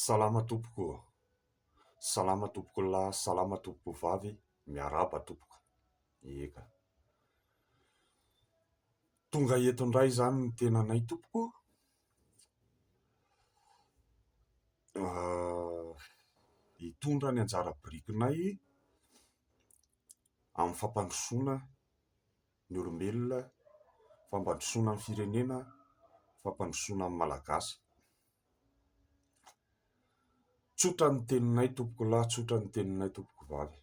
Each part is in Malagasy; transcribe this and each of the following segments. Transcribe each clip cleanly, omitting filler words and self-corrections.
Salama tompoko ô! Salama tompoko lahy, salama tompoko vavy, miarahaba tompoko. Eka. Tonga eto indray izany ny tenanay tompoko. Hitondra ny anjara birikinay amin'ny fampandrosoana ny olombelona, fampandrosoana ny firenena, fampandrosoana ny Malagasy. Tsotra ny teninay tompoko lahy, tsotra ny teninay tompoko vavy.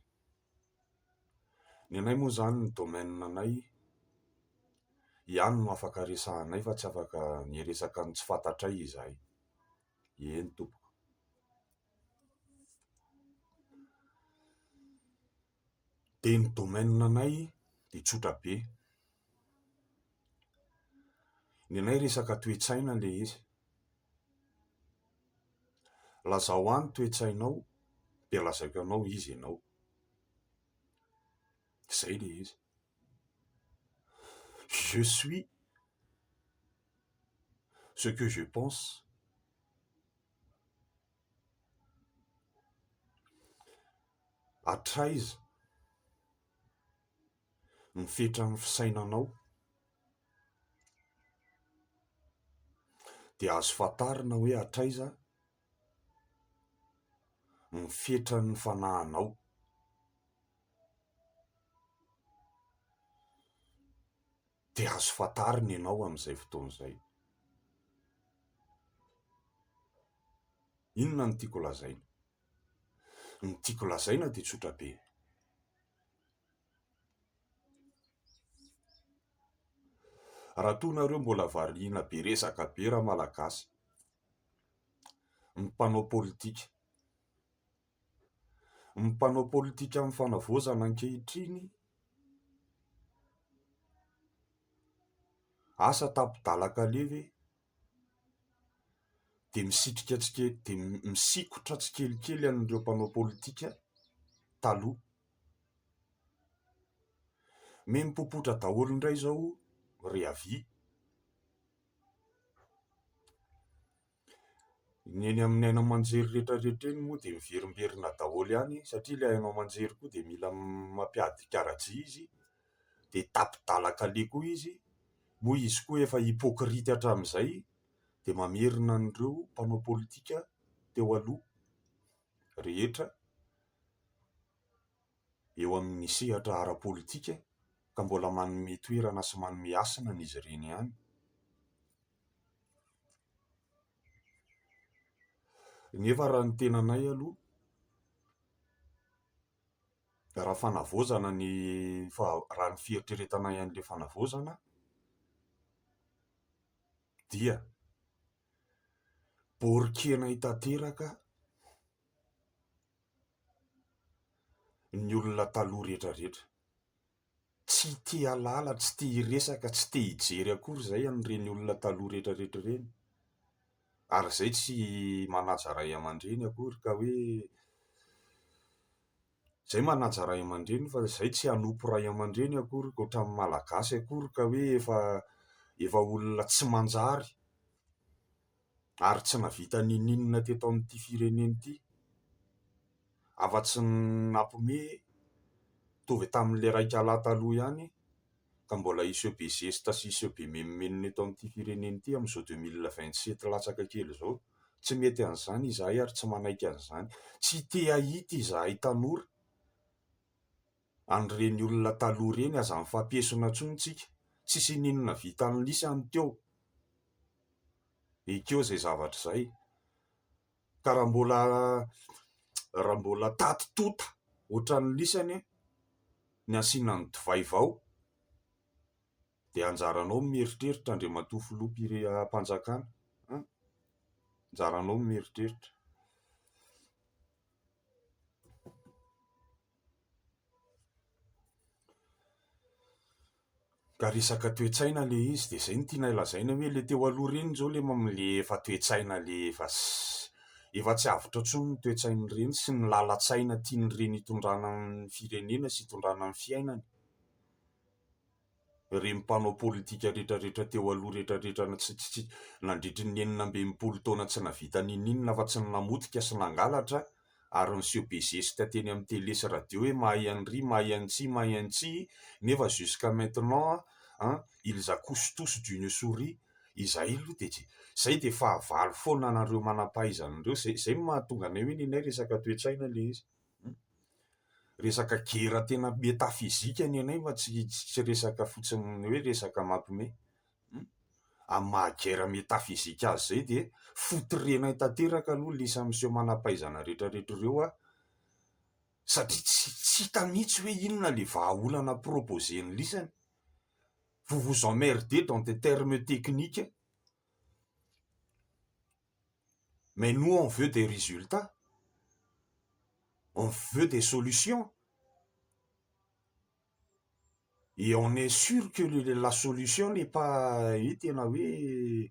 Ny anay moa izany ny domaine anay ihany no afaka resahanay fa tsy afaka ny hiresaka ny tsy fantatray izahay. Eny tompoko. Dia ny domaine anay dia tsotra be. Ny anay resaka toe-tsaina ilay izy. Lazao ahy ny toe-tsainao dia lazaiko anao iza ianao. Izay ilay izy. Je suis ce que je pense. Hatraiza ny fetran'ny fisainanao dia azo fantarina hoe hatraiza ny fetran'ny fanahinao. Dia azo fantarina ianao amin'izay fotoana izay. Inona no tiako lazaina? Ny tiako lazaina dia tsotra be. Raha toa nareo mbola variana be resaka be Ramalagasy, ny mpanao politika, ny mpanao politika amin'ny fanavaozana ankehitriny, asa tapi-dalan-kaleha ve? Dia misitrika tsike- dia misikotra tsikelikely an'ireo mpanao politika taloha. Miha mipopotra daholo indray izao ry havia. Ny eny amin'ny haino aman-jery rehetrarehetra eny moa dia miverimberina daholo ihany satria ilay haino aman-jery koa dia mila mampiady karajia izy, dia tapi-dalan-kaleha koa izy, moa izy koa efa hypocrite hatramin'izay dia mamerina an'ireo mpanao politika teo aloha rehetra eo amin'ny sehatra ara-politika ka mbola manome toerana sy manome hasina an'izy ireny ihany. Nefa raha ny tenanay aloha, raha fanavaozana ny raha ny fieritreretanay an'ilay fanavaozana dia borikena tanteraka ny olona taloha rehetra rehetra. Tsy te hahalala, tsy te hiresaka, tsy te hijery akory izay an'ireny olona taloha rehetra rehetra ireny. Ary izay tsy manaja ray aman-dreny akory ka hoe izay manaja ray aman-dreny fa izay tsy hanompo ray aman-dreny akory ka ohatran'ny Malagasy akory ka hoe efa efa olona tsy manjary ary tsy nahavita n'inon'inona teto amin'ity firenena ity. Afa-tsy ny nampiomehy mitovy tamin'ilay raika lahy taloha ihany ka mbola hiseho be zesta sy hiseho be menomenona eto amin'ity firenena ity amin'izao 2027 latsaka kely izao. Tsy mety an'izany izahay ary tsy manaiky an'izany. Tsy te hahita izahay tanora an'ireny olona taloha ireny, aza mifampiesona intsony tsika. Tsisy ininona vitan'ny lisany teo. Ekeo izay zavatra izay. Ka raha mbola raha mbola taty tota ohatran'ny lisany ny asiana ny divay vao dia anjaranao ny mieritreritra Andriamatoa Filoham-pirenam-panjakana an! Anjaranao ny mieritreritra. Ka resaka toe-tsaina le izy de zay no tianay lazaina hoe le teo aloha reny zao le le efa toe-tsaina le efa efa tsy avotra intsony ny toe-tsain'ireny sy ny lalan-tsaina tian'ireny hitondrana ny firenena sy hitondrana ny fiainany. Ireny mpanao politika rehetrarehetra teo aloha rehetrarehetra tsy tsy nandritry ny 66 taona tsy nahavita n'inon'inona afa-tsy ny namotika sy nangalatra ary niseho be zesta teny amin'ny télé sy radio hoe mahay an'ry, mahay an'itsy, mahay an'itsy nefa jusqu'à maintenant an, ils accouchent tous d'une souris. Izahay aloha dia tsy, izay dia fahavalo foana anareo manam-pahaizana ireo, izay izay no mahatonga anay hoe nenay resaka toe-tsaina ilay izy. Resaka guerre tena metafizika ny anay fa tsy tsy resaka fotsiny hoe resaka mampime. Amin'ny maha guerre metafizika azy izay dia fotorenay tanteraka aloha ny isan'ny miseho manam-pahaizana rehetrarehetra ireo an, satria tsy tsy hita mihitsy hoe inona ilay vahaolana proposer-n'ny lisany. Vous vous emmerdez dans des termes techniques mais nous on veut des résultats, on veut des solutions et on est sûr que la solution n'est pas hoe tena hoe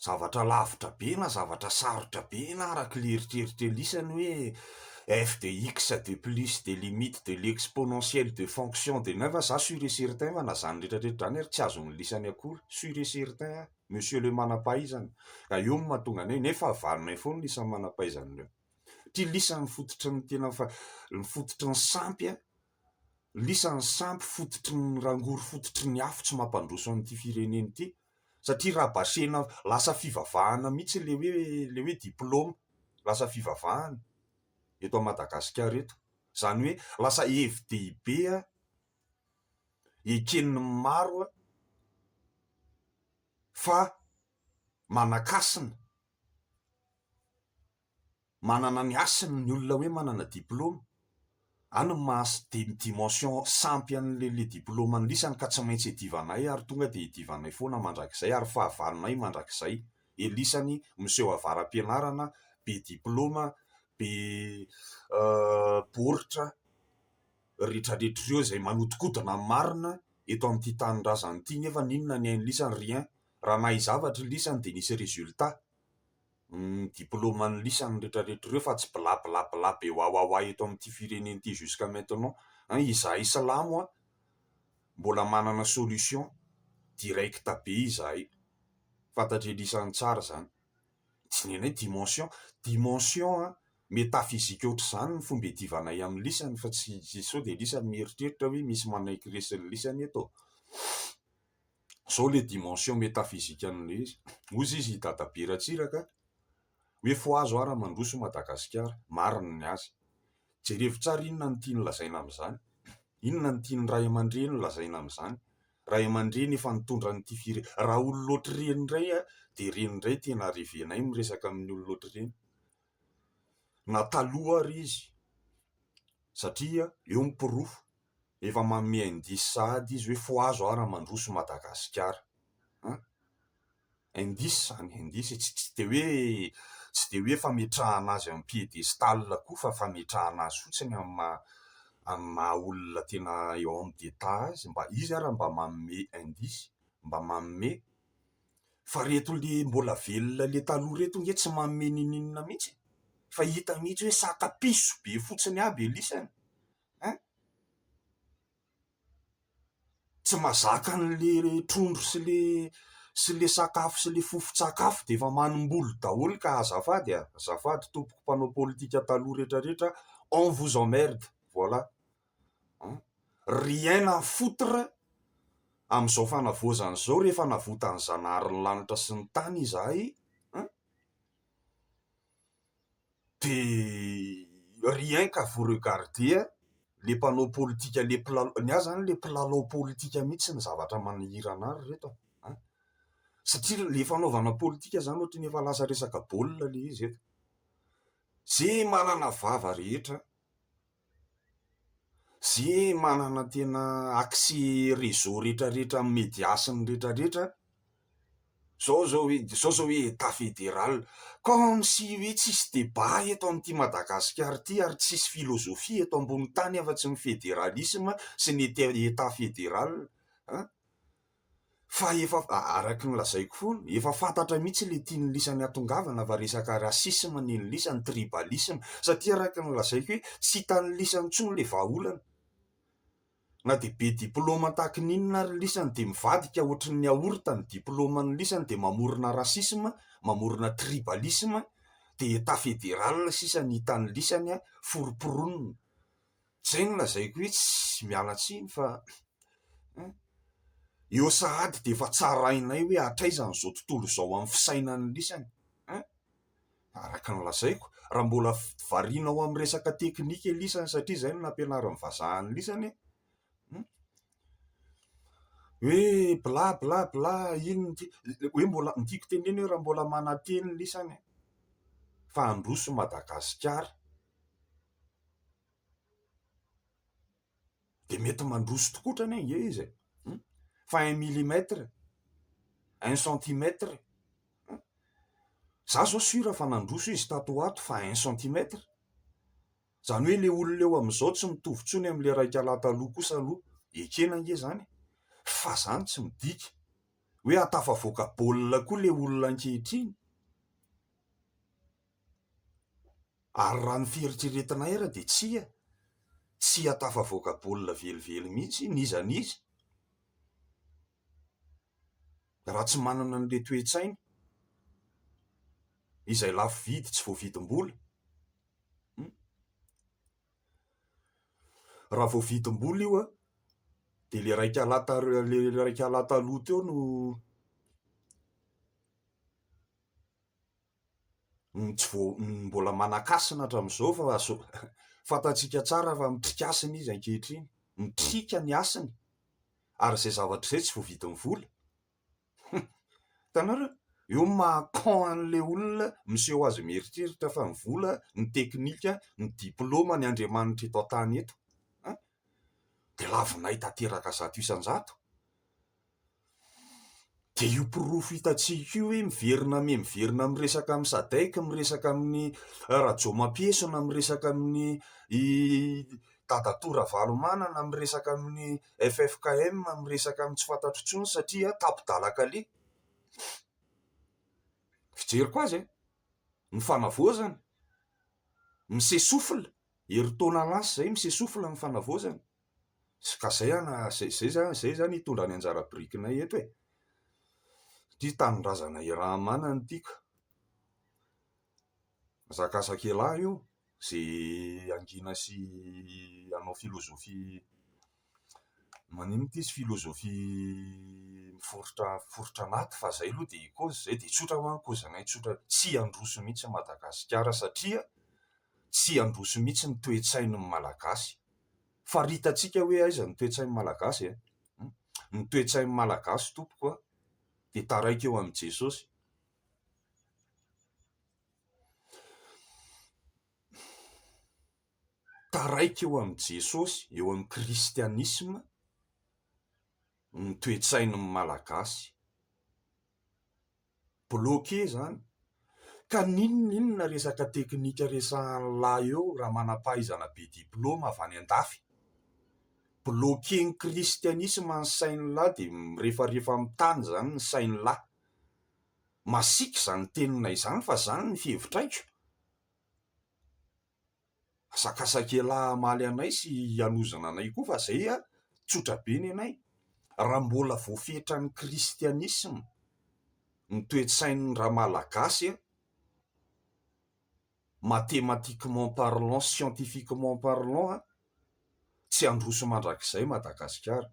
Zavatra lavitra be na zavatra sarotra be na araka ilay eritreritra elisany hoe f de x de plus de limite de l'exponentielle de fonction de nefa za sur et certain fa na zany retraretra zany ary tsy azon'ny lisany akory, sur et certain aho monsieur le manam-pahaizana, ka eo no mahatonga anay nefa valinay foana ny isan'ny manam-pahaizana ireo, satria lisany fototry ny tena fa ny fototry ny sampy an, lisany sampy fototry ny rangory fototry ny afo tsy mampandroso an'ity firenena ity. Satria raha basena lasa fivavahana mihitsy le hoe le hoe diplôme, lasa fivavahana eto Madagasikara eto. Izany hoe lasa hevi-dehibe eken'ny maro fa manan-kasina. Manana ny hasiny ny olona hoe manana diplôma. Any ny maha dimension sampy an'le le diplôma an'lisany ka tsy maintsy iadivanay ary tonga dia iadivanay foana mandrakizay ary fahavalonay mandrakizay. Elisany miseho avara-pianarana, be diplôma, be baoritra retraretra ireo izay manodikodina ny marina eto amin'ity tanindrazana ity nefa n'inona ny hain'lisany rien. Raha nahay zavatra lisany dia nisy résultat. ny diplaoman'ny lisany retraretra ireo fa tsy bla bla bla be wawawa eto amin'ity firenena ity jusqu'à maintenant an, izahay silamo an mbola manana solution direct be izahay, fantatr'i lisany tsara izany, tsy ny anay dimension, dimension an metaphysique ohatr'izany ny fomba iadivanay amin'ny lisany fa tsy sao dia lisany mieritreritra hoe misy manaiky resin'ny lisany eto. Zao le dimension metaphysique an'le izy. Hozy izy i Dadabe Ratsiraka hoe fohazo ara mandroso Madagasikara. Marina ny azy. Jerevo tsara inona no tiany lazaina amin'izany. Inona no tian'ny ray aman-dreny lazaina amin'izany. Ray aman-dreny efa nitondra an'ity fire. Raha olona ohatr'ireny indray dia ireny indray tena revenay miresaka amin'ny olona ohatr'ireny. Na taloha ary izy satria eo ny porofo. Efa manome indice sahady izy hoe fohazo aho raha mandroso Madagasikara an! Indice izany, indice e, tsy tsy dia hoe tsy dia hoe fametrahana azy amin'ny piédestal koa fa fametrahana azy fotsiny amin'ny maha amin'ny maha olona tena eo homme d'Etat azy, mba izy ara mba manome indice, mba manome fa reto le mbola velona le taloha reto nge tsy manome n'inon'inona mihitsy e, fa hita mihitsy hoe saka piso be fotsiny aby elisany. Hein? Tsy mahazaka an'le trondro sy le sy le sakafo sy le fofon-tsakafo dia efa manimbolo daholo ka azafady a! Azafady tompoko mpanao politika taloha rehetra rehetra, on vous emmerde, voilà. Hein? Rien à foutre amin'izao fanavaozana izao rehefa navotan'i Zanahary ny lanitra sy ny tany izahay, hein? De rien qu'à vous regarder le mpanao politika le mpilalao, ny ahy zany le mpilalao politika mihitsy ny zavatra manahirana ahy ry reto a! An! Satria le fanaovana politika zany ohatran'ny efa lasa resaka baolina le izy eto. Ze manana vava rehetra Ze manana tena accès réseau retraretra amin'ny media sy ny retraretra, zao zao hoe zao zao hoe etat fédéral, comme si hoe tsisy débat eto amin'ity Madagasikara ity ary tsisy philosophie eto ambony tany afa-tsy ny fédéralisme sy ny état fédéral an! Fa efa, araka ny lazaiko foana, efa fantatra mihitsy ilay tian'ny lisany hatongavana fa resaka racisme ny an'ny lisany, tribalisme, satria araka ny lazaiko hoe tsy hitan'ny lisany intsony ilay vahaolana. Na dia be diplaoma tahaka ny inona ary ny lisany dia mivadika ohatry ny yaourt ny diplaoman'ny lisany dia mamorona racisme, mamorona tribalisme, dia état fédéral sisa ny hitan'ny lisany foromporonina. Izay no lazaiko hoe tsy miala tsiny fa eo sahady dia efa tsarainay hoe hatraiza an'izao tontolo izao amin'ny fisainan'ny lisany. Araka ny lazaiko, raha mbola variana ao amin'ny resaka teknika lisany satria izay no nampianarin'ny vazaha an'i lisany e! Hoe bla bla bla inona ity, hoe mbola, ny tiako tenenina hoe raha mbola manantena lisany fa handroso Madagasikara. Dia mety mandroso tokoa anie ange izy e! Fa un millimètre, un centimètre, za zao sûr fa nandroso izy tato ho ato fa un centimètre, zany hoe le olona eo amin'izao tsy mitovy intsony amin'le raika lahy taloha kosa aloha, ekena ange zany e! Fa zany tsy midika hoe ahatafavoaka baolina koa le olona ankehitriny. Ary raha ny fieritreretinay ary dia tsia, tsy hahatafavoaka baolina velively mihitsy n'iza n'iza raha tsy manana an'ilay toe-tsaina izay lafo vidy tsy voavidim-bola. Raha voavidim-bola io an, dia ilay iraika lahy taloha ilay iraika lahy taloha teo no no tsy vao mbola manan-kasina hatramin'izao fa azo fantatsika tsara fa mitrik'hasina izy ankehitriny, mitrika ny hasiny ary izay zavatra izay tsy voavidin'ny vola. Hitanareo? Eo ny maha con an'ilay olona miseho azy mieritreritra fa ny vola, ny teknika, ny diplaoma, ny andriamanitra eto an-tany eto an! Dia lavinay tanteraka 100%. Dia io porofo hitantsika io hoe miverina miverina miresaka amin'ny Sadec, miresaka amin'ny Rajaomampiesona, miresaka amin'ny i Dadatoa Ravalomanana, miresaka amin'ny ffkm, miresaka amin'ny tsy fantatro intsony satria tapi-dalan-kaleha. Fijeriko azy e! Ny fanavaozana, mi-s'essouffle, herintaona lasa izay mi-s'essouffle ny fanavaozana. Ka zay ana, zay zay zany zay zany hitondra ny anjara birikinay eto e! Ity tanindrazana iaraha-manana ity ka. Hazakazak'elah io, ze hangina sy hanao filozofia, maninona ity izy filozofia miforitra miforitra anaty fa zay aloha dia kôzy zay dia tsotra hoa ny kôzinay tsotra, tsy handroso mihitsy Madagasikara satria tsy handroso mihitsy ny toe-tsain'ny Malagasy. Faritantsika hoe aiza ny toe-tsain'ny Malagasy e? Ny toe-tsain'ny Malagasy tompoko a, dia taraiky eo amin'i Jesosy. Taraiky eo amin'i Jesosy, eo amin'ny kristianisma ny toe-tsain'ny Malagasy. Bloqué zany. Ka n'inon'inona resaka teknika resahan'lah eo raha manam-pahaizana be diploma avy any an-dafy. Bloqué-n'ny kristianisma ny sain'lah dia mirefarefa amin'ny tany zany ny sain'lah. Masiaka izany teninay izany fa zany ny fihevitraiko. Asakasak'elah hamaly anay sy hanozona anay koa fa zay a, tsotra be ny anay. Raha mbola voafetran'ny kristianisma ny toe-tsain'ny ramalagasy a, mathématiquement parlant, scientifiquement parlant a, tsy handroso mandrakizay Madagasikara.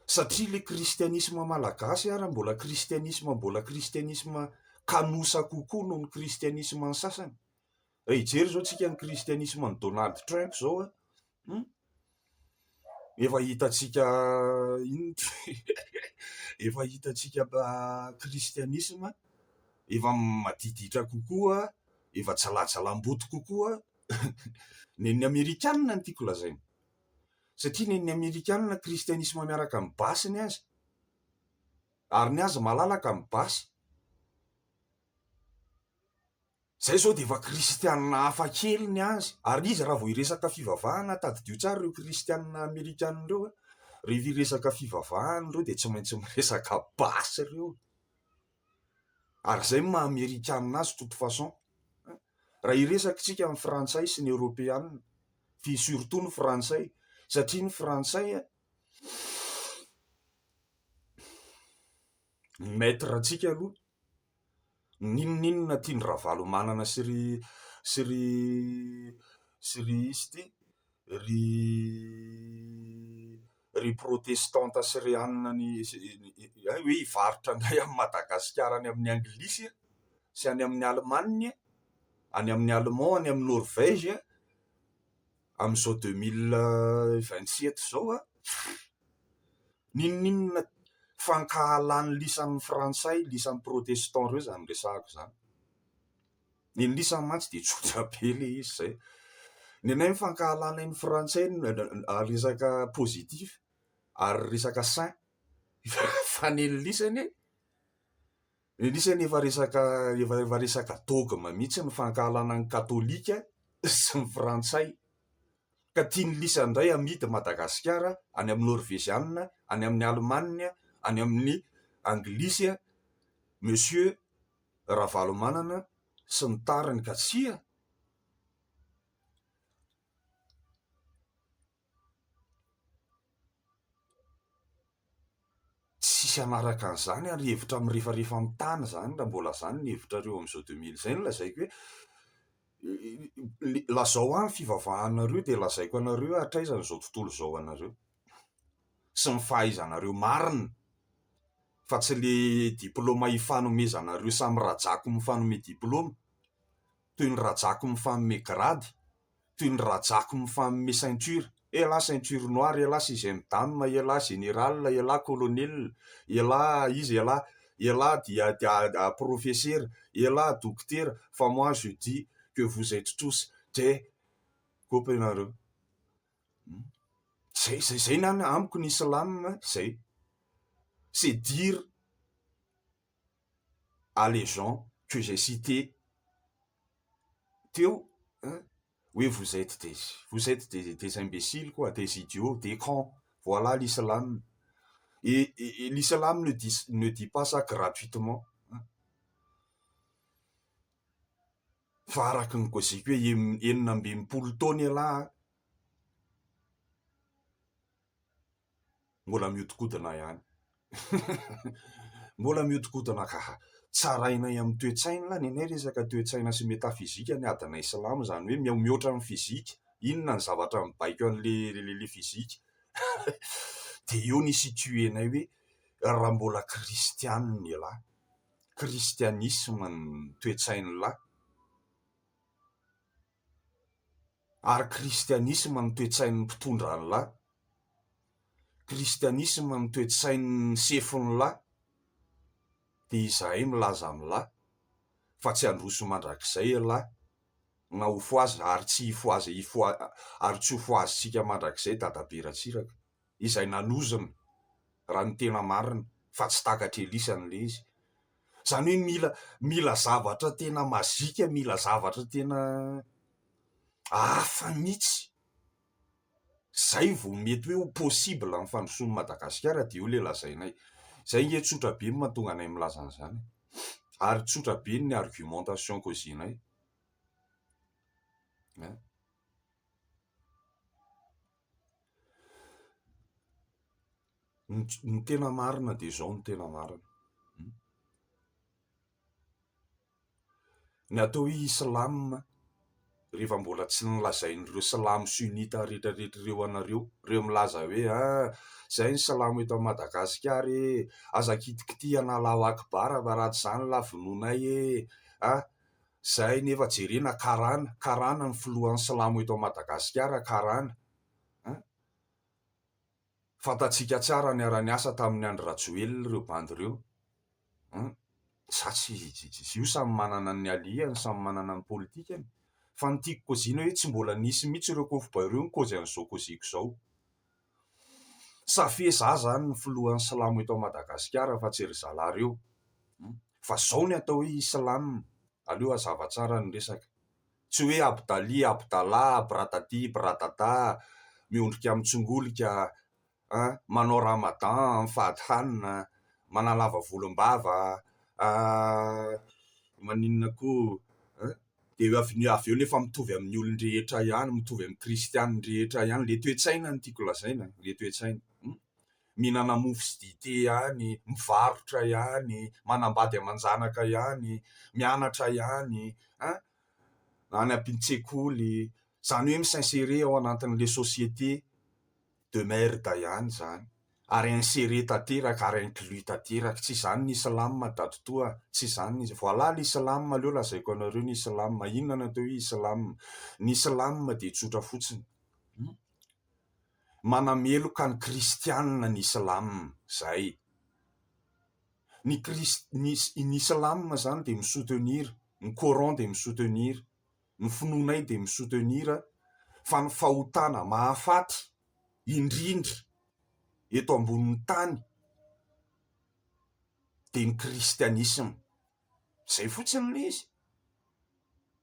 Satria le kristianisma malagasy ara mbola kristianisma mbola kristianisma kanosa kokoa noho ny kristianisma ny sasany. Raha hijery zao tsika ny kristianisma an'i Donald Trump zao a, hum, efa hitantsika inona ty efa hitantsika kristianisma efa madiditra kokoa, efa jalajalam-boto kokoa, nen'ny amerikanina no tiako lazaina. Satria nen'ny amerikanina kristianisma miaraka amin'ny basy ny azy. Ary ny azy malalaka amin'ny basy. Zay zao dia efa kristianina hafa kely ny azy. Ary izy raha vao hiresaka fivavahana, tadidio tsara ireo kristianina amerikanina ireo a. Rehefa hiresaka fivavahana ireo dia tsy maintsy miresaka basy ireo. Ary izay no maha amerikanina azy toute façon. Raha hiresaka isika amin'ny frantsay sy ny eoropeanina, fa surtout ny frantsay, satria ny frantsay ny maître antsika aloha, n'inon'inona tian'i Ravalomanana sy ry sy ry sy ry iza ity, ry ry protestanta sy ry anona ny hoe hivarotra anay amin'i Madagasikara any amin'ny anglisy sy any amin'ny Allemagne, any amin'ny allemand, any amin'ny Norvège amin'izao 2027 izao an, n'inon'inona fankahalan'ny lisan'ny frantsay, lisan'ny protestant ireo izany resahako izany. Ny an'i lisany mantsy dia tsotra be ilay izy izay. Ny anay ny fankahalanay ny frantsay resaka positif ary resaka sain fa ny an'i lisany ny an'i lisany efa resaka efa resaka dogme mihitsy ny fankahalana ny katolika sy ny frantsay. Ka tian'i lisany indray amidy Madagasikara any amin'ny norvezianina, any amin'ny alemana, any amin'ny anglisy monsieur Ravalomanana sy ny tariny ka tsia! Tsisy hanaraka an'izany ary hevitra mirefarefa amin'ny tany izany raha mbola izany ny hevitrareo amin'izao 2000 izay no lazaiko hoe lazao ahy ny fivavahanareo dia lazaiko anareo hoe hatraiza izao tontolo izao anareo sy ny fahaizanareo marina. fa tsy le diploma ifanomezanareo samy rajako mifanome diploma, toy ny rajako mifanome grade, toy ny rajako mifanome ceinture, elah ceinture noire, elah sixième dame, elah général, elah colonel, elah iza elah, elah dia dia profesera, elah dokotera, fa moi je dis que vous etes tous des kopy ianareo. Zay zay zay ny an amiko ny islam zay. C'est dire à les gens que j'ai cité teo hoe vous etes des vous etes des des imbeciles quoi, des idiots, des cons, voilà l'islam et et l'islam ne dit ne dit pas ça gratuitement fa araky ny kôziko hoe 66 taona ialahy an! Mbola mihodinkodina ihany. Mbola mihodinkodina ka. Tsarainay amin'ny toe-tsaina lah, nenay resaka toe-tsaina sy metafizika ny adinay silamo, izany hoe mihoatra ny fizika, inona ny zavatra mibaiko an'le fizika. Dia eo ny situer-nay hoe raha mbola kristianina ialahy, kristianisma ny toe-tsain'lah, Ary kristianisma no toe-tsain'ny mpitondra an'lah. Kristianisma no toe-tsain'ny sefon'lah. Dia izahay milaza amin'lah fa tsy handroso mandrakizay elah na ho fohazina ary tsy hifohaza hifoha ary tsy ho fohazintsika mandrakizay dadabe Ratsiraka. izay nanozona raha ny tena marina fa tsy takatr'i Elisa an'ilay izy. Izany hoe mila mila zavatra tena mazika, mila zavatra tena hafa mihitsy izay vao mety hoe ho possible ny fandrosoan'i Madagasikara dia io ilay lazainay. Izay ange tsotra be ny mahatonga anay milaza an'izany e. Ary tsotra be ny argumentation kôzinay. Ny tena marina dia izao ny tena marina. Ny atao hoe islam rehefa mbola tsy nolazain'ireo silamo sunnita rehetra rehetra ireo anareo, ireo milaza hoe ah izay ny silamo eto Madagasikara e, aza kitikitihana Allahu Akbar fa raha tsy izany lah vonoinay e, ah izay nefa jerena karana, karana ny filohan'ny silamo eto Madagasikara karana. An! Fantatsika tsara niara-niasa tamin'i Andry Rajoelina ireo bandy ireo. An! Za tsy, io samy manana ny alihany, samy manana ny politikany. Fa ny tiako kôziana hoe tsy mbola nisy mihitsy ireo kôfbay ireo nikôzy an'izao kôziko izao. Ça fait za zany ny filohan'ny silamo eto Madagasikara fa tsy ry zalahy ireo. Fa zao ny atao hoe islam. Aleo hazava tsara ny resaka. Tsy hoe Abdali, Abdallah, Bradadi, Bradada, miondrika mitsongolika. A, manao ramadan, mifady hanina, manalava volom-bava, maninona koa an, dia avy avy eo nefa mitovy amin'ny olon-drehetra ihany, mitovy amin'ny kristianina rehetra ihany, ilay toe-tsaina no tiako lazaina, ilay toe-tsaina. Mihinana mofo sy dite ihany, mivarotra ihany, manambady aman-janaka ihany, mianatra ihany, an, any am-tsekoly, izany hoe mi-s'insérer ao anatin'ilay société. de merde ihany izany ary insérer tanteraka ary inclus tanteraka, tsy izany ny islam dadatoa a, tsy izany ny, voilà l'islam aleo lazaiko anareo ny islam, inona no atao hoe islam? Ny islam dia tsotra fotsiny, manameloka ny kristianina ny islam, zay. Ny kris- ny ny islam izany dia mi-soutenir, ny coran dia mi-soutenir, ny finoanay dia mi-soutenir fa ny fahotana mahafaty indrindra eto ambonin'ny tany dia ny kristianisma. Izay fotsiny ilay izy.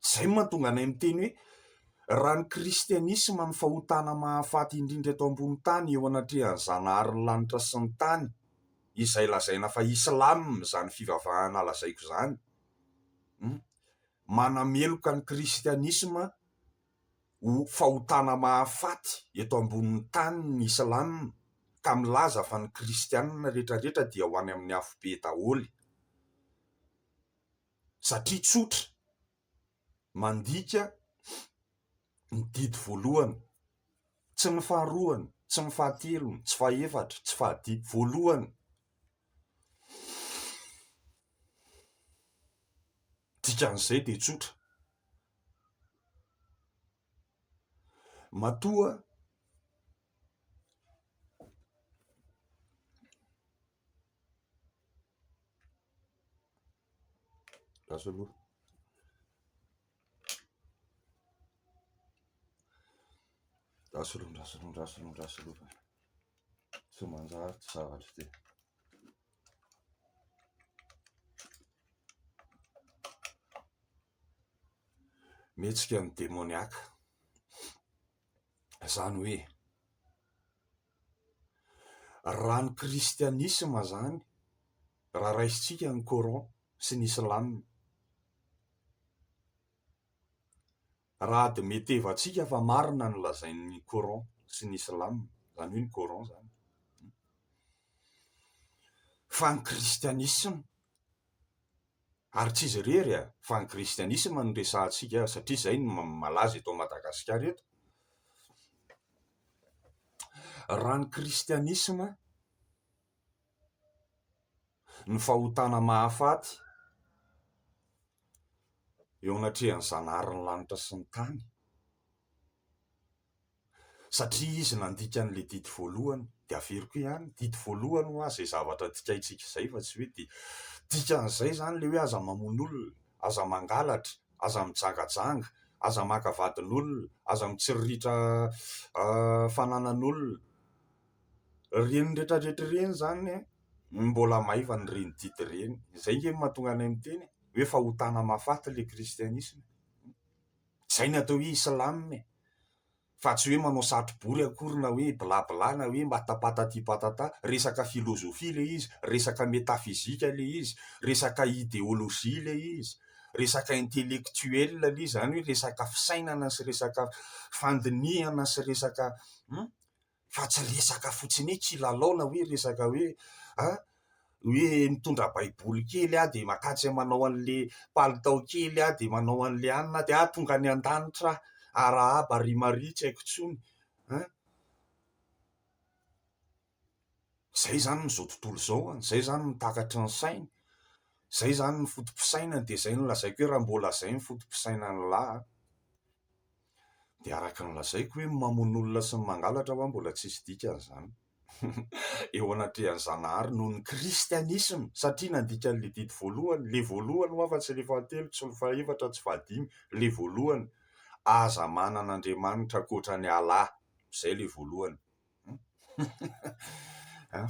Izay no mahatonga anay miteny hoe raha ny kristianisma no fahotana mahafaty indrindra eto ambonin'ny tany eo anatrehan'ny Zanaharin'ny lanitra sy ny tany, izay lazaina fa islam izany fivavahana lazaiko izany, manameloka ny kristianisma ho fahotana mahafaty eto ambonin'ny tany ny islam ka milaza fa ny kristianina retraretra dia ho any amin'ny afobe daholo satria tsotra, mandika ny didy voalohany, tsy ny faharoany, tsy ny fahatelony, tsy fahefatra, tsy fahadimy, voalohany. Dikan'izay dia tsotra, matoa lasa aloha. Lasa aloha, lasa aloha, lasa aloha, lasa aloha. Tsy manjary ity zavatra ity. Mihetsika ny demoniaka. Izany hoe raha ny kristianisma izany, raha raisintsika ny coran sy ny islam, Raha admetevantsika fa marina ny lazain'ny coran sy ny islam, izany hoe ny coran izany, fa ny kristianisma, ary tsy izy irery a, fa ny kristianisma no resahantsika satria izay no malaza eto Madagasikara eto, raha ny kristianisma, ny fahotana mahafaty eo anatrehan'ny Zanaharin'ny lanitra sy ny tany, satria izy nandika an'ilay didy voalohany, dia averiko ihany, didy voalohany hoa izay zavatra dikaintsika izay fa tsy hoe dia dikan'izay izany ilay hoe aza mamono olona, aza mangalatra, aza mijangajanga, aza maka vadin'olona, aza mitsiriritra fananan'olona. Ireny rehetrarehetra ireny izany mbola maivana ireny didy ireny. Izay ange no mahatonga anay miteny e, hoe fahotana mahafaty ilay kristianisma. Izay no atao hoe islam e, fa tsy hoe manao satrobory akory na hoe blabla na hoe patati patata. Resaka filozofia ilay izy, resaka metafizika ilay izy, resaka ideolojia ilay izy, resaka intellectuel ilay izy, izany hoe resaka fisainana sy resaka fandinihana sy resaka. fa tsy resaka fotsiny hoe kilalao na hoe resaka hoe an, hoe mitondra baiboly kely aho dia makatsy manao an'le palitao kely aho dia manao an'le anona aho dia ah tonga any an-danitra aho, arahaba ry Maria tsy haiko intsony an. Izay izany ny izao tontolo izao an, izay izany ny takatry ny saina, izay izany ny foto-pisainany dia izay no lazaiko hoe raha mbola izay ny foto-pisainan'lah an. Dia araka ny lazaiko hoe ny mamono olona sy ny mangalatra hoa mbola tsisy dikany izany eo anatrehan'i Zanahary noho ny kristianisma satria nandika an'ilay didy voalohany, ilay voalohany hoa fa tsy ilay fahatelo, tsy ny fahefatra, tsy fahadimy, ilay voalohany, aza manana Andriamanitra ankoatra an'i Allah, izay ilay voalohany.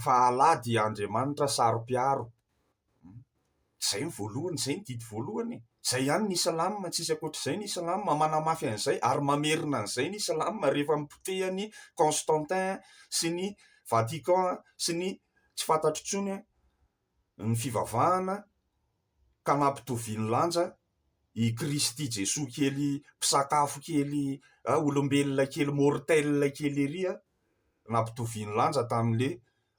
Fa Allah dia Andriamanitra saro-piaro. Izay ny voalohany, izay ny didy voalohany e! Izay ihany ny islam, tsisy ankoatr'izay ny islam, manamafy an'izay ary mamerina an'izay ny islam rehefa nopotehan'i Constantin sy ny. Vatican sy ny tsy fantatro intsony ny fivavahana ka nampitoviany lanja i Kristy Jesoa kely mpisakafo kely olombelona kely mortel kely ery nampitoviany lanja tamin'le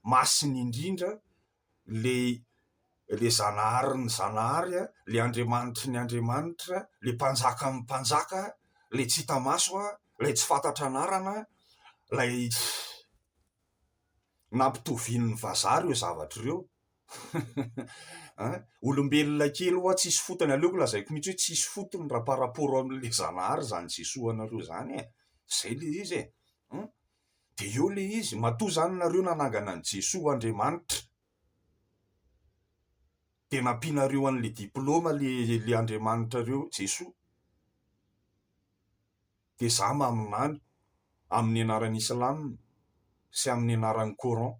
masina indrindra le le Zanaharin'ny Zanahary, le Andriamanitry ny Andriamanitra, le Mpanjakan'ny mpanjaka, le tsy hita maso, ilay tsy fantatra anarana, ilay nampitovian'ny vazaha ireo zavatra ireo. An! Olombelona kely hoa tsisy fotony, aleoko lazaiko mihitsy hoe tsisy fotony raha par rapport amin'ilay Zanahary izany Jesoa anareo izany e! Izay ilay izy e! An! Dia eo ilay izy, matoa izany nareo nanangana an'i Jesoa ho Andriamanitra, dia nampianareo an'ilay diplôma ilay Andriamanitrareo Jesoa. Dia za maminany amin'ny anaran'ny Islam sy amin'ny anaran'ny Coran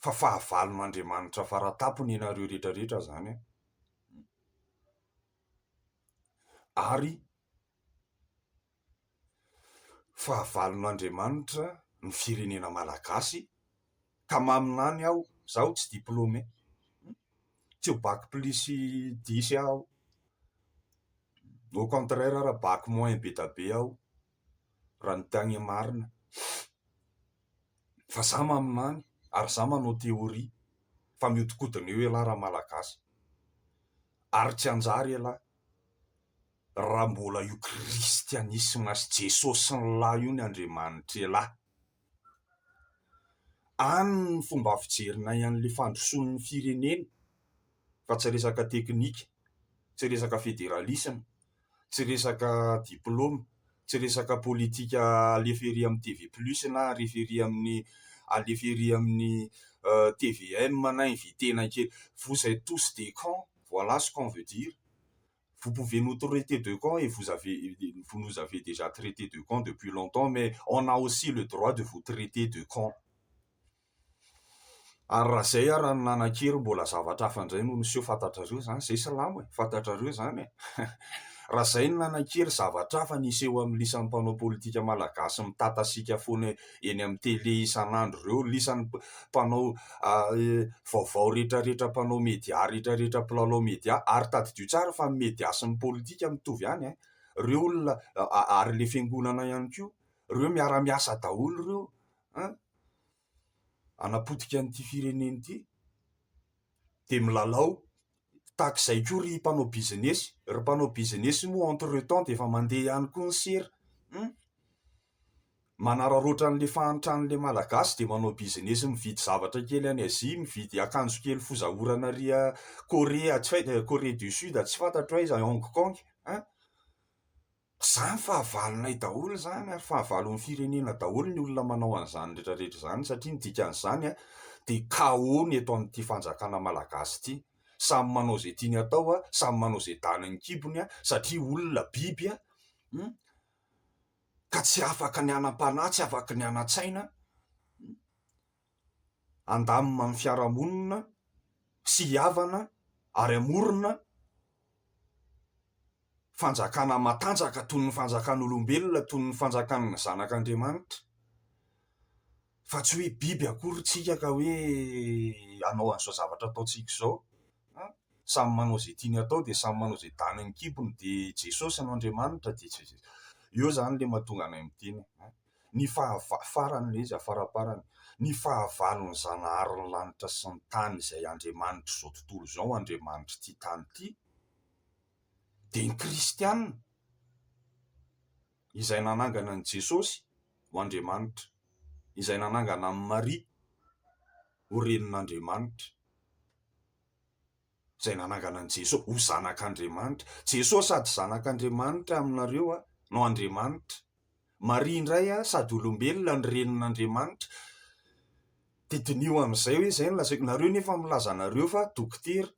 fa fahavalon'Andriamanitra faratapony ianareo rehetra rehetra zany an! Ary fahavalon'Andriamanitra ny firenena malagasy ka maminany aho, zaho tsy diplômé, tsy ho bac plus dix aho, au contraire ara bac moins be da be aho raha ny tegna marina, fa za maminany ary za manao théorie fa mihodinkodina eo ialahy ramalagasy ary tsy hanjary ialahy. raha mbola io kristianisma sy Jesosy ny lahy io ny Andriamanitr'ialahy. Any ny fomba fijerinay an'ilay fandrosoan'ny firenena fa tsy resaka teknika, tsy resaka federalisma, tsy resaka diplaoma, tsy resaka politika alefa ery amin'ny TV plus na alefa ery amin'ny alefa ery amin'ny tvm na inviter-na kely. Vous êtes tous des cons, voilà ce qu'on veut dire. Vous pouvez nous traiter de cons et vous avez, vous nous avez déjà traité de cons depuis longtemps, mais on a aussi le droit de vous traiter de cons. Ary raha izay ary no nanan-kery mbola zavatra hafa indray no niseho fantatrareo izany, izay silamo e, fantatrareo izany e. Raha izay no nanan-kery zavatra hafa niseho amin'ny lisan'ny mpanao politika malagasy mitatasika foana eny amin'ny télé isan'andro ireo, lisan'ny mpanao vaovao rehetrarehetra, mpanao media rehetrarehetra, mpilalao media, ary tadidio tsara fa ny media sy ny politika mitovy ihany an, ireo olona ary ilay fiangonana ihany koa, ireo miara-miasa daholo ireo an, hanapotika an'ity firenena ity, dia milalao tahaka izay koa ry mpanao bizinesy, ry mpanao bizinesy moa entre temps dia efa mandeha ihany koa ny sera, hum! Manararaotra an'ilay fahantran'ilay Malagasy dia manao bizinesy mividy zavatra kely any Asie, mividy akanjo kely fozaorana ary Korea, tsy hay, Corée du Sud, tsy fantatro aiza, Hong Kong, hein! Izany fahavalonay daholo izany ary fahavalon'ny firenena daholo ny olona manao an'izany rehetra rehetra izany satria ny dikan'izany dia chaos ny eto amin'ity fanjakana malagasy ity. Samy manao izay tiany atao, samy manao izay danin'ny kibony satria olona biby ka tsy afaka ny hanam-panahy, tsy afaka ny hanan-tsaina handamina ny fiarahamonina sy hihavana ary hamorona fanjakana matanjaka toy ny fanjakan'olombelona, toy ny fanjakan'ny zanak'Andriamanitra, fa tsy hoe biby akory tsika ka hoe hanao an'izao zavatra ataontsika izao. An! Samy manao izay tiany atao dia samy manao izay danin'ny kibony dia Jesosy no Andriamanitra dia tsy eo izany ilay mahatonga anay miteny an! Ny fahava- farany ilay izy afaraparany, ny fahavalon'ny Zanaharin'ny lanitra sy ny tany izay Andriamanitr'izao tontolo izao, Andriamanitr'ity tany ity, dia ny kristiana izay nanangana an'i Jesosy ho Andriamanitra, izay nanangana an'i Maria ho renin'Andriamanitra, izay nanangana an'i Jesosy ho zanak'Andriamanitra. Jesosy sady zanak'Andriamanitra aminareo no Andriamanitra. Maria indray sady olombelona no renin'Andriamanitra. Dia diniho amin'izay hoe izay no lazaiko. Nareo nefa milaza anareo fa dokotera.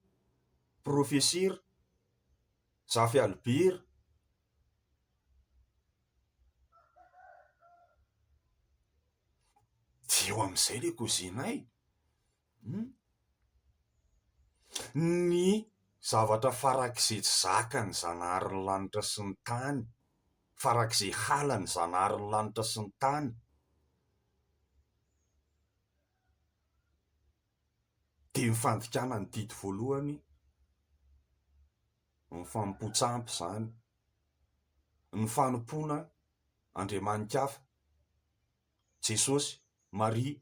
Profesera Zafy Albert. Dia eo amin'izay ilay kozinay. Hum. Ny zavatra farak'izay tsy zakan'ny Zanaharin'ny lanitra sy ny tany, farak'izay halan'ny Zanaharin'ny lanitra sy ny tany. Dia ny fandikana ny didy voalohany, ny fanompoan-tsampy izany, ny fanompoana andriamani-kafa, Jesosy, Maria,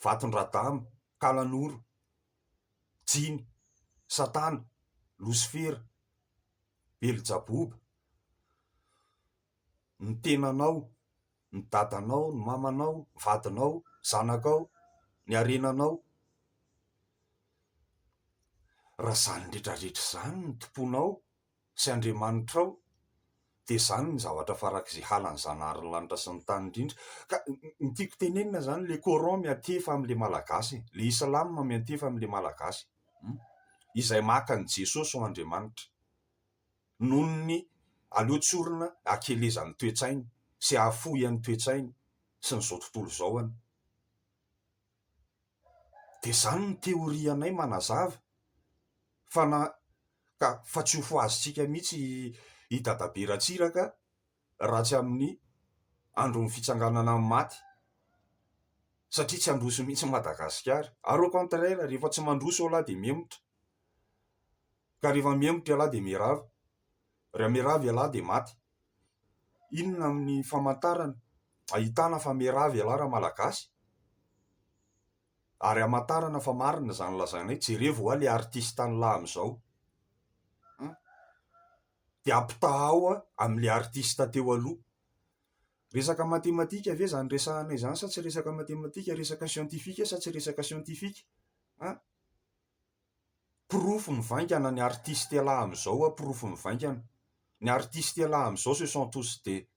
Vaton-dRadama, Kalanoro, Jiny, Satana, Losifera, Beljaboba, ny tenanao, ny dadanao, ny mamanao, ny vadinao, zanakao, ny harenanao. Raha izany rehetra rehetra izany no tompoinao sy Andriamanitrao, dia izany ny zavatra farak'izay halan'ny Zanaharin'ny lanitra sy ny tany indrindra. Ka ny tiako tenenina izany, le Coran miantefa amin'ilay Malagasy, le Islam miantefa amin'ilay Malagasy, izay maka an'i Jesosy ho Andriamanitra. Noho ny aleo tsorina hakelezan'ny toe-tsainy sy hahafohy an'ny toe-tsainy sy ny izao tontolo izao any. Dia izany no théorie anay manazava fa na ka fa tsy ho fohazintsika mihitsy i Dadabe Ratsiraka raha tsy amin'ny andron'ny fitsanganana amin'ny maty satria tsy handroso mihitsy Madagasikara. Ary au contraire rehefa tsy mandroso ialahy dia mihemotra. Ka rehefa mihemotra ialahy dia miharava. Raha miharava ialahy dia maty. Inona amin'ny famantarana ahitana fa miharava ialahy raha Malagasy? Ary hamantarana fa marina izany lazainay, jerevo hoa le artiste an'lah amin'izao. Dia ampitahao amin'le artiste teo aloha. Resaka matematika ve izany resahanay izany sa tsy resaka matematika, resaka siantifika sa tsy resaka siantifika? An? Porofo mivaingana ny artiste ialahy amin'izao an, porofo mivaingana. Ny artiste ialahy amin'izao ce sont tous des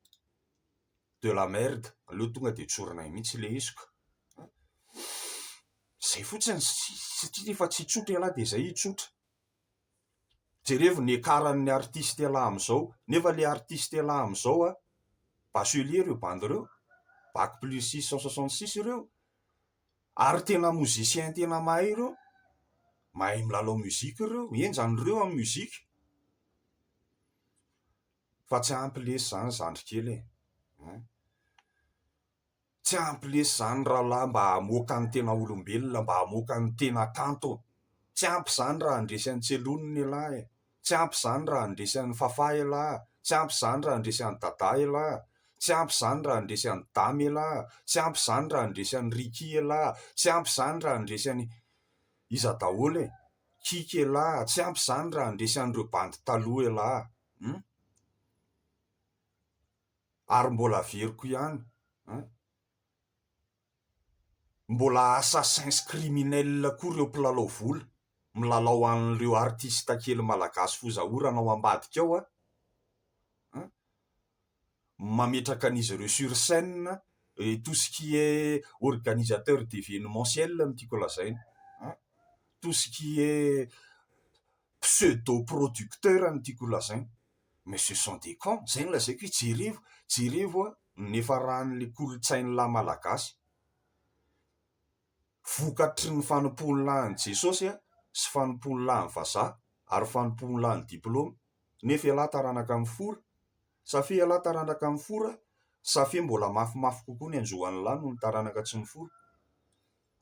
de la merde. Aleo tonga dia tsorinay mihitsy ilay izy ka. Izay fotsiny satria rehefa tsy tsotra ialahy dia izay hitsotra. Jerevo ny écart-n'ny artiste ialahy amin'izao, nefa ilay artiste ialahy amin'izao an, bachelier ireo bandy ireo, bac plus 666 ireo, Ary tena musicien tena mahay ireo, mahay milalao musique ireo, henjana ireo amin'ny musique. Fa tsy ampy lesy zany zandry kely e. Tsy ampy lesy zany rahalahy mba hamoaka ny tena olombelona, mba hamoaka ny tena kanto. Tsy ampy zany raha handresy an'i Tselonina ialahy e. Tsy ampy izany raha handresy an'i Fafah elah, tsy ampy izany raha handresy an'i Dada elah, tsy ampy izany raha handresy an'i Damy elah, tsy ampy izany raha handresy an'i Ricky elah, tsy ampy izany raha handresy an'i iza daholo e, Kika elah, tsy ampy izany raha handresy an'ireo bandy taloha elah. Hum. Ary mbola averiko ihany an. Mbola assassins criminels koa ireo mpilalao vola milalao an'ireo artiste kely malagasy fozaorana ao ambadika ao an! Mametraka an'izy ireo sur scène et tout ce qui est organisateur d'événementiel no tiako lazaina an! Tout ce qui est pseudo producteur no tiako lazaina. Mais ce sont des cons, zay no lazaiko hoe jerevo, jerevo a ny niafaran'le kolontsain'lah malagasy. Vokatry ny fanompoan'lah an'i Jesosy a, sy fanompoan'lah ny vazaha, ary fanompoan'lah ny diplôme, nefa ialahy taranaka mifora, ça fait ialahy taranaka mifora, ça fait mbola mafimafy kokoa ny hanjo an'lah noho ny taranaka tsy mifora.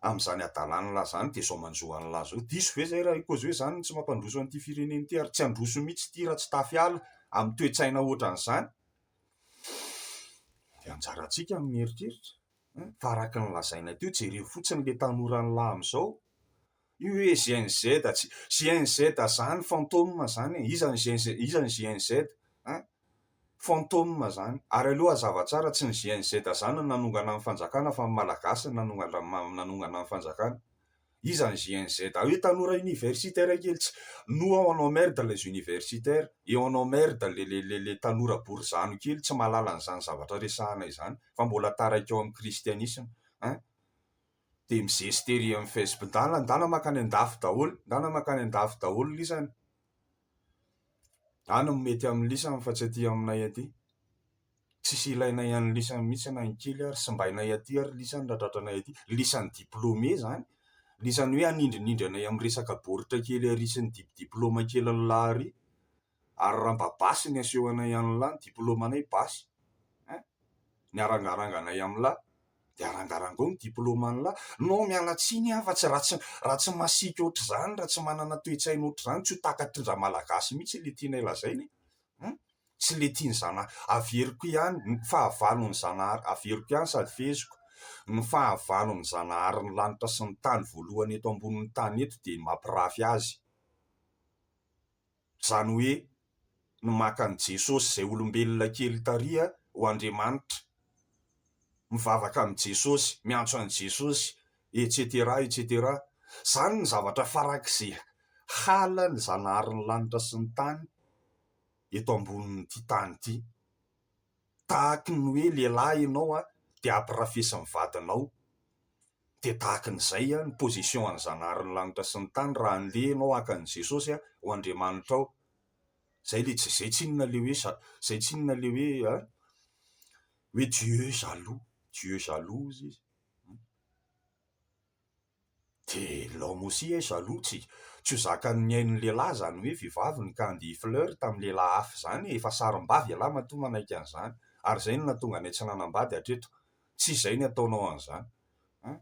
Amin'izany hadalan'lah zany dia zao manjo an'lah zao. Diso ve zay raha hikozy hoe zany no tsy mampandroso an'ity firenena ity ary tsy handroso mihitsy ity raha tsy tafiala amin'ny toe-tsaina ohatran'izany? Dia anjarantsika ny mieritreritra fa araka ny lazaina teo jereo fotsiny le tanoran'lah amin'izao. Io hoe Gen Z tsy Gen Z zany fantôme zany e! Iza ny Gen Z iza ny Gen Z an? Fantôme zany. Ary aleo hazava tsara tsy ny GNZ zany no nanongana ny fanjakana fa ny Malagasy no nanongana ny fanjakana. Iza ny GNZ? Hoe tanora universitaire kely tsy nous on emmerde les universitaires et on emmerde les les les tanora borizano kely tsy mahalala an'izany zavatra resahana izany fa mbola taraiky ao amin'ny christianisme hein. Dia mizesta ery amin'ny Facebook. Ndana ndana mankany andafy daholo, ndana mankany andafy daholo lisany. Any no mety amin'ny lisany fa tsy aty aminay aty. Tsisy ilainay an'ny lisany mihitsy na ny kely ary, simbainay aty ary lisany raha tratranay aty. Lisany diplômé izany, lisany hoe hanindrinindry anay amin'ny resaka baoritra kely ary sy ny diplôma kelin'lah ary. Ary raha mba basy ny asehonay an'lah, ny diplômanay basy. Hein! Ny arangaranganay amin'lah. Dia arangarangao ny diplaoman'lah. Non miala tsiny aho fa tsy raha tsy raha tsy masiaka ohatr'izany, raha tsy manana toe-tsaina ohatr'izany tsy ho takatrin-dRamalagasy mihitsy ilay tianay lazaina e. Hum. Tsy ilay tian'i Zanahary. Averiko ihany, ny fahavalon'i Zanahary, averiko ihany sady feheziko, ny fahavalon'i Zanahary ny lanitra sy ny tany voalohany eto ambonin'ny tany eto dia ny mampirafy azy. Izany hoe ny maka an'i Jesosy izay olombelona kely tary ho Andriamanitra, mivavaka amin'i Jesosy, miantso an'i Jesosy, etc. Etc. Izany ny zavatra farak'izay halan'ny Zanaharin'ny lanitra sy ny tany eto ambonin'ity tany ity. Tahaky ny hoe lehilahy ianao dia ampirafesin'ny vadinao, dia tahaky ny izay ny position an'i Zanaharin'ny lanitra sy ny tany raha andeha ianao haka an'i Jesosy ho Andriamanitrao. Zay le tsy, zay tsinona le hoe zay tsinona le hoe an, hoe Dieu jaloux, Dieu jaloux hozy izy. Dia l'homme aussi est jaloux, tsy tsy ho zakan'ny ain'ny lehilahy izany hoe vehivavy ny ka handeha hi-flirt amin'ny lehilahy hafa izany e, efa sarim-bavy ialahy matoa manaiky an'izany, ary izay no nahatonga anay tsy nanambady hatreto, tsy izay ny ataonao an'izany an!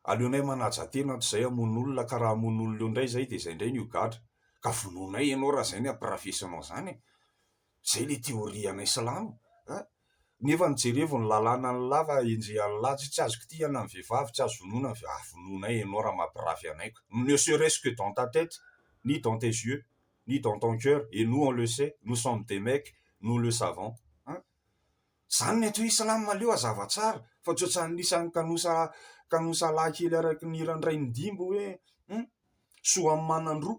Aleonay manaja tena toy izay hamono olona ka raha hamono olona eo indray izay dia izay indray no higadra, ka vonoinay ianao raha izay no hampirafesinao izany e! Zay le théorie anay silamo a! Nefa ny jerevo ny lalàna ny lahy fa enjehan'ny lahy tsy tsy azo kitihana ny vehivavy, tsy azo vonoina ny vehivavy, ah vonoinay enao raha mampirafy anay ka! Ne serait-ce que dans ta tête, ni dans tes yeux, ni dans ton cœur et nous on le sait, nous sommes des mecs, nous le savons an! Zany ny atao hoe islam aleo hazava tsara fa tsy ohatran'ny isan'ny kanosa kanosa lahy kely araky ny hiran'i Rainidimby hoe hum! Soa amin'ny manan-droa.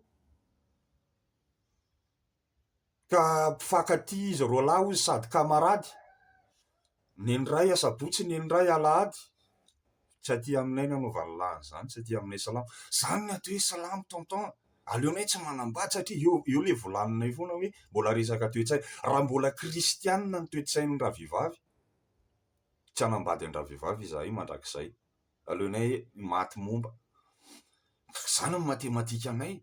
Ka mpifankatia izy roalahy hozy sady kamarady, nen'iray asabotsy nen'iray alahady, tsy aty aminay ny anaovan'ny lahy an'izany, tsy aty aminay silamo, zany ny atao hoe silamo tonton, aleonay tsy manambady satria eo eo le volaninay foana hoe mbola resaka toe-tsaina, raha mbola kristianina ny toe-tsain'ny ravehivavy, tsy hanambady an-dravehivavy izahay mandrakizay. Aleonay maty momba. Zany ny matematikanay.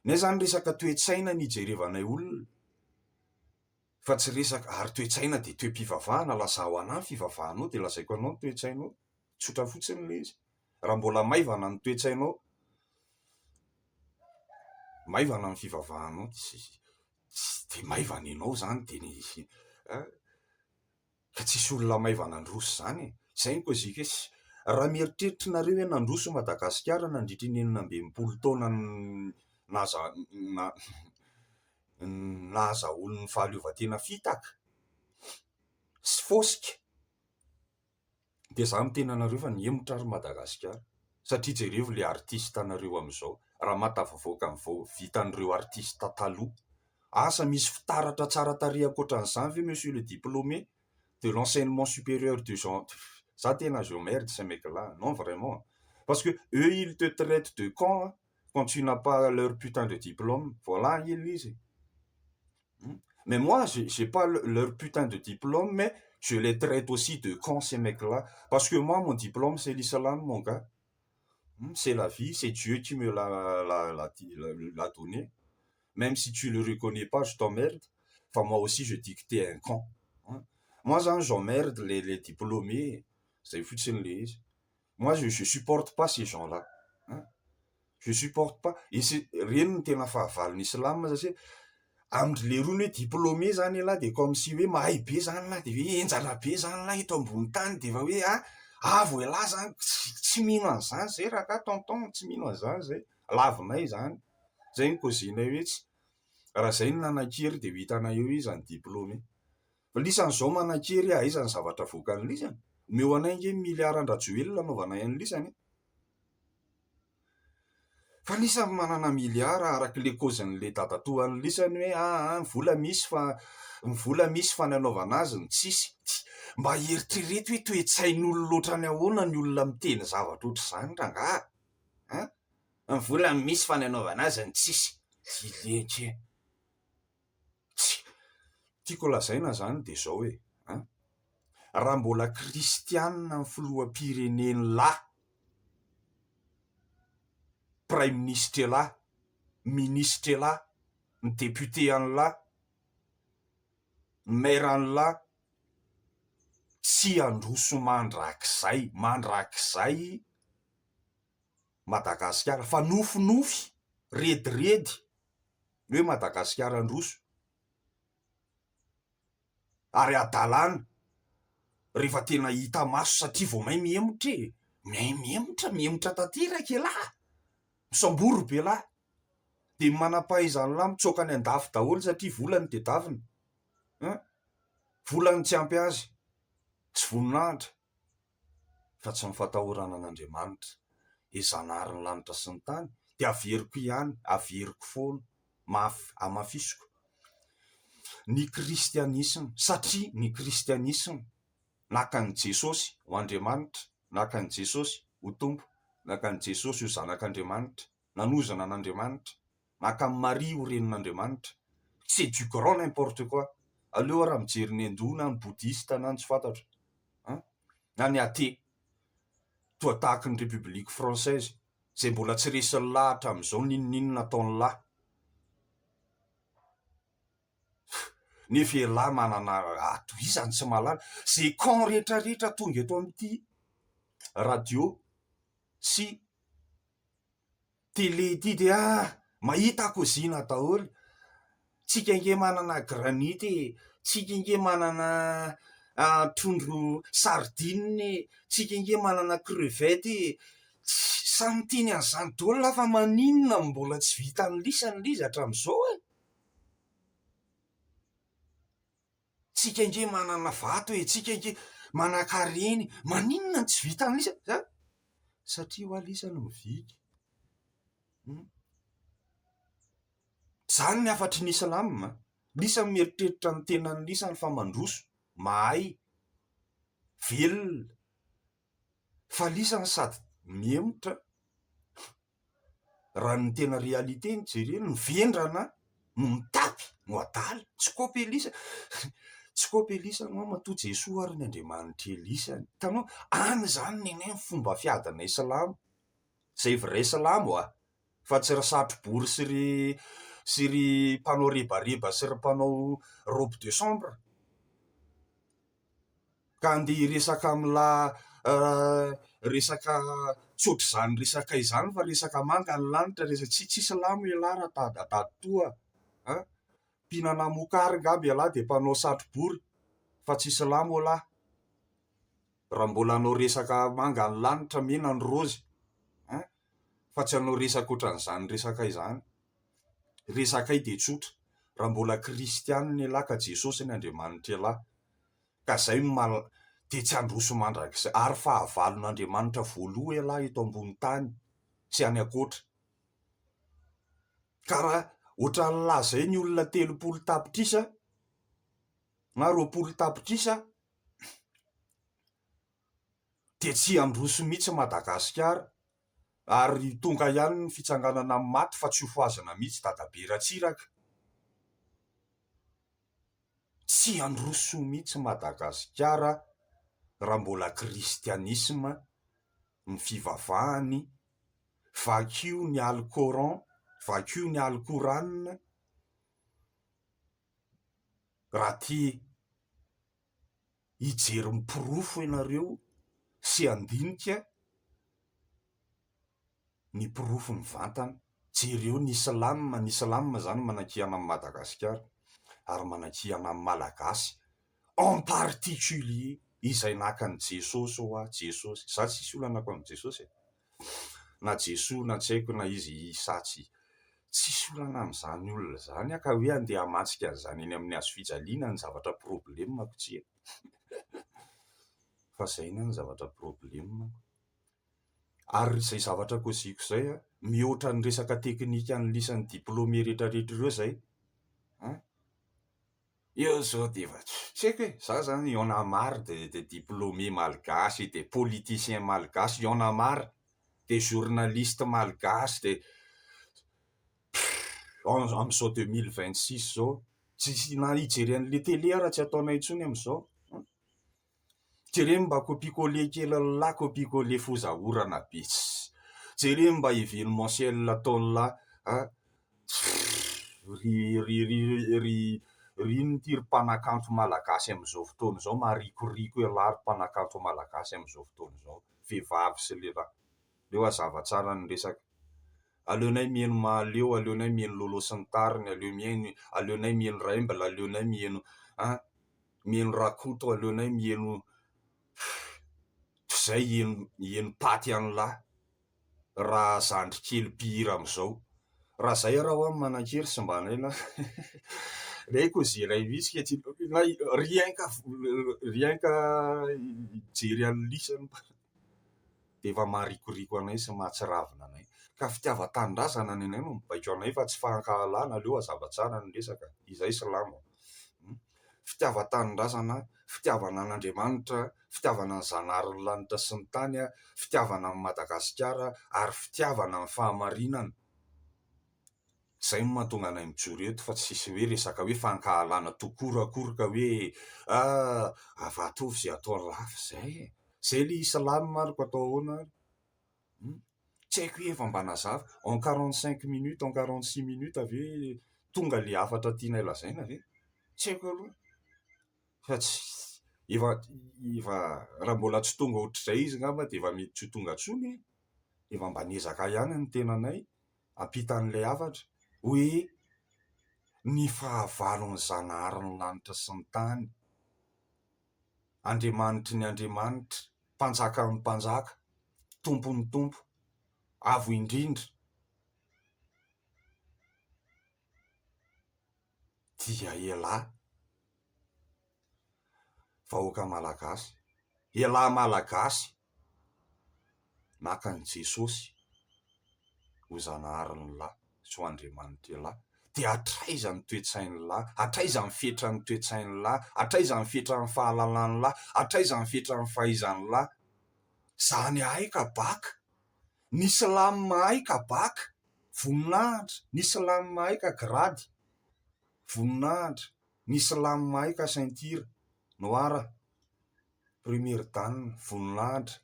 Ny ahy zany resaka toe-tsaina no ijerevanay olona fa tsy resaka, ary toe-tsaina dia toe-pivavahana, lazao anah ny fivavahanao dia lazaiko anao ny toe-tsainao, tsotra fotsiny ilay izy. Raha mbola maivana ny toe-tsainao, maivana ny fivavahanao, tsy dia maivana ianao zany dia ny Ka tsisy olona maivana handroso izany e! Izay no kôziko hoe raha mieritreritra nareo hoe nandroso Madagasikara nandritra iny 66 taona nahazahoany ny fahaleovantena fitaka sy fôsika dia za miteny anareo fa nihemotra ary Madagasikara satria jerevo le artiste anareo amizao raha mahatafavoaka ny vao vitan'ireo artiste taloha asa misy fitaratra tsara tarehy ankoatran'izany ve monsieur le diplômé de l'enseignement supérieur du genre za tena je merde ces mecs là non vraiment parce que eux ils te traitent de con quand tu n'as pas leur putain de diplôme voilà iny izy. Mais moi, j'ai pas leur putain de diplôme, mais je les traite aussi de cons ces mecs-là. Parce que moi, mon diplôme, c'est l'islam, mon gars. C'est la vie, c'est Dieu qui me l'a donné. Même si tu le reconnais pas, je t'emmerde. Enfin, moi aussi, je dis que t'es un con. Moi, zany, j'emmerde les diplômés. Zay fotsiny le izy. Moi, je supporte pas ces gens-là. Je supporte pas. Ireny no tena fahavalon'ny islam satria amin-dry lerony hoe diplômé zany ialahy dia comme si hoe mahay be zany lahy dia hoe henjana be zany lahy eto ambony tany dia efa hoe ah avo ialahy zany, tsy mino an'izany zay rangahy tonton, tsy mino an'izany zay, lavinay izany. Zay no kôzinay hoe tsy raha zay no nanan-kery dia ho hitanay eo iza ny diplômé. Fa lisany izao manan-kery aiza ny zavatra avoakan'ny lisany? Omeo anay ange ny milliard an-dRajoelina anaovanay an'ny lisany e! Fa lisany manana milliard araka le kôzin'le dadatoan'ny lisany hoe aa ny vola misy fa ny vola misy fa ny anaovana azy no tsisy. Mba eritrereto hoe toe-tsain'olona ohatran'ny ahoana ny olona miteny zavatra ohatr'izany rangaha a! Ny vola misy fa ny anaovana azy no tsisy. Dileke. Tsy. Tiako lazaina izany dia izao e, an! Raha mbola kristianina ny filoham-pirenen'lah, praiminisitrelah, minisitrelah, ny député an'lah, ny maire an'lah. Tsy handroso mandrakizay, mandrakizay Madagasikara fa nofinofy, rediredy hoe Madagasikara handroso. Ary hadalana rehefa tena hita maso satria vao may mihemotra e! May mihemotra, mihemotra tanteraka elah! Misambory be lahy! Dia ny manam-pahaizan'lah mitsoaka any an-dafy daholo satria vola no tedavina. Hein? Vola no tsy ampy azy sy voninahitra fa tsy ny fatahorana an'Andriamanitra. E Zanahary ny lanitra sy ny tany dia averiko ihany, averiko foana, mafy, hamafisiko ny kristianisma satria ny kristianisma naka an'i Jesosy ho Andriamanitra, naka an'i Jesosy ho Tompo, naka an'i Jesosy ho Zanak'Andriamanitra, nanozona an'Andriamanitra, Maka an'i Maria ho renin'Andriamanitra. C'est du grand n'importe quoi. Aleo ara mijery ny Hindou na ny Bouddhiste na ny tsy fantatro. An? Na ny athée. Toa tahaky ny République française, izay mbola tsy resin'ny lahy hatramin'izao n'inon'inona ataon'ny lahy. Nefa ialahy manana atohizany tsy mahalala. Izay con rehetrarehetra tonga eto amin'ity radio sy Télé ity dia ah! Mahita kozina daholo, tsika ange manana granite e, tsika ange manana trondro sardine e, tsika ange manana crevette e, samy miteny an'izany daholo lah fa maninona no mbola tsy vitan'ny lisany le izy hatramin'izao e? Tsika ange manana vato e, tsika ange manankarena e, maninona no tsy vitan'ny lisany zany? Satria hoa lisany mividy. Hum. Zany ny hafatry ny islam a. Lisany mieritreritra ny tenan'ny lisany fa mandroso, mahay, velona. Fa lisany sady mihemotra Raha ny tena réalité no jerena, ny vendrana no mitapy, no adala, tsy kôpy Elisa, tsy kôpy Elisa anao matoa Jesoa ary ny Andriamanitr'i Elisa. Hitanao, any izany nenay ny fomba fiadinay silamo, izay vrai silamo a, fa tsy ry satrobory sy ry sy ry mpanao rebareba sy ry mpanao robe de chambre. Ka andeha hiresaka amin'lah resaka tsy ohatr'izany resaka izany fa resaka manga ny lanitra, resaka tsy tsy silamo ialahy raha dadatoa a! Mpihinana mokary angamba ialahy dia mpanao satrobory fa tsy silamo ialahy. Raha mbola hanao resaka manga ny lanitra, mena ny raozy a! Fa tsy hanao resaka ohatran'izany resaka izany. Resakay dia tsotra, raha mbola kristianina ialahy ka Jesosy ny Andriamanitr'ialahy, ka zay no maha dia tsy handroso mandrakizay, ary fahavalon'Andriamanitra voaloha ialahy eto ambony tany sy any ankoatra. Ka raha ohatran'ny lazainy olona 30 tapitrisa na 20 tapitrisa dia tsy handroso mihitsy Madagasikara Ary tonga ihany ny fitsanganana amin'ny maty fa tsy hofohazana mihitsy dadabe Ratsiraka. Tsy handroso mihitsy Madagasikara raha mbola kristianisma ny fivavahany, vakio ny al coran, vakio ny al koran raha te hijery ny porofo ianareo sy handinika ny porofo mivantana. Jereo ny islam, ny islam izany manakiana an'i Madagasikara ary manakiana ny Malagasy en particulier izay naka an'i Jesosy hoa, Jesosy, za tsisy olana ko amin'i Jesosy e, na Jesoa na tsy haiko na izy Isa tsy, tsisy olana amin'izany olona izany aho ka hoe andeha hamantsika an'izany eny amin'ny hazo fijaliana ny zavatra problème-ko tsia. Fa zay ny ahy ny zavatra problème. Ary izay zavatra kôziko izay an, mihoatra ny resaka teknika an'lisany diplômé rehetrarehetra ireo izay an! Eo izao dia efa tsy haiko e! Za zany il y en a marre de de diplômé malgache, de politicien malgache, il y en a marre de journaliste malgache, de amin'izao 2026 izao, tsisy na hijery an'ilay télé ara tsy ataonay intsony amin'izao. Jereo mba copie coller kely an'lah copie coller foza orana be tss. Jereo mba événementiel ataon'lah a ry ry ry ry. Ry inona ity ry mpanakanto malagasy amin'izao fotoana izao, marikoriko ialahy ry mpanakanto malagasy amin'izao fotoana izao, vehivavy sy lehilahy. Aleo hazava tsara ny resaka. Aleonay mihaino Mahaleo, aleonay mihaino Lolo sy ny tariny, aleo mihaino, aleonay mihaino Raimbl, aleonay mihaino an, mihaino Rakoto, aleonay mihaino toy izay hihaino hihaino paty an'lah raha zandry kely mpihira amin'izao. Raha zay ara hoa manan-kery sy mba anay na le kozeray mihitsy ke tsy na rien que rien que hijery an'i lisany dia efa maharikoriko anay sy mahatsiravina anay. Ka fitiavan-tanindrazana ny anay no mibaiko anay fa tsy fankahalana, aleo hazava tsara ny resaka, izay silamo. Fitiavan-tanindrazana, fitiavana an'Andriamanitra, fitiavana ny Zanaharin'ny lanitra sy ny tany, fitiavana an'i Madagasikara ary fitiavana ny fahamarinana. Izay no mahatonga anay mijoro eto fa tsisy hoe resaka hoe fankahalana tout court akory ka hoe ah avy izay ataony lafo izay e! Izay ilay islam ary ko atao ahoana ary? Hum! Tsy haiko hoe efa mba nazava, en 45 minutes, en 46 minutes ve tonga ilay hafatra tianay lazaina ve? Tsy haiko aloha fa tsy efa efa raha mbola tsy tonga ohatr'izay izy angamba dia efa mety tsy ho tonga intsony e! Efa mba niezaka ihany ny tenanay hampita an'ilay hafatra hoe ny fahavalon'ny Zanaharin'ny lanitra sy ny tany, Andriamanitry ny andriamanitra, Mpanjakan'ny mpanjaka, Tompon'ny tompo, Avo indrindra, dia elah vahoaka malagasy, elah malagasy naka an'i Jesosy ho Zanaharin'ny lahy sy ho Andriamanitr'i lahy, dia hatraiza ny toe-tsain'ny lahy, hatraiza ny fetran'ny toe-tsain'ny lahy, hatraiza ny fetran'ny fahalalan'ny lahy, hatraiza ny fetran'ny fahaizan'ny lahy. Zany ahay ka baka, ny slam ahay ka baka, voninahitra, ny slam ahay ka grady, voninahitra, ny slam ahay ka ceinture noire, première dan, voninahitra,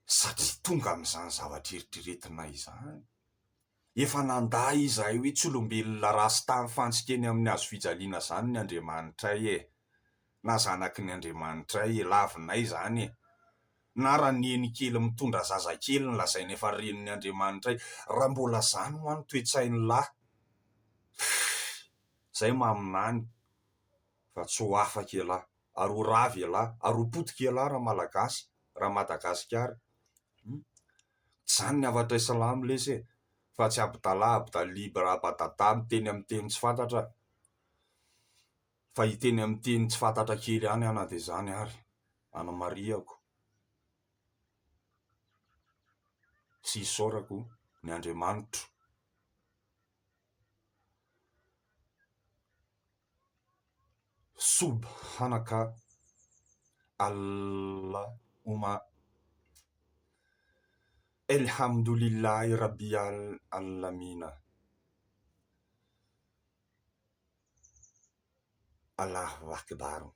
satria tonga amin'izany zavatra eritreretina izany. Efa nandà izahay hoe tsy olombelona rasta mifantsika eny amin'ny hazo fijaliana izany ny Andriamanitray e! Na zanaky ny Andriamanitray e! Lavinay izany e! Na raneny kely mitondra zazakely no lazaina efa renin'ny Andriamanitray. Raha mbola izany hoa ny toe-tsain'lah, izay maminany fa tsy ho afaka ialahy, ary ho rava ialahy, ary ho potika ialahy raha Malagasy, raha Madagasikara. Tsy izany ny hafatra silamo lesy e! Fa tsy Abdallah, Abdalib, Rabadada miteny amin'ny teny tsy fantatra fa hiteny amin'ny teny tsy fantatra kely ihany aho na dia izany ary. Anamarihako sy isaorako ny Andriamanitro. Subhanaka Allahumma Elhamdoulillahi Rabbi Alamina Allahu Akbar.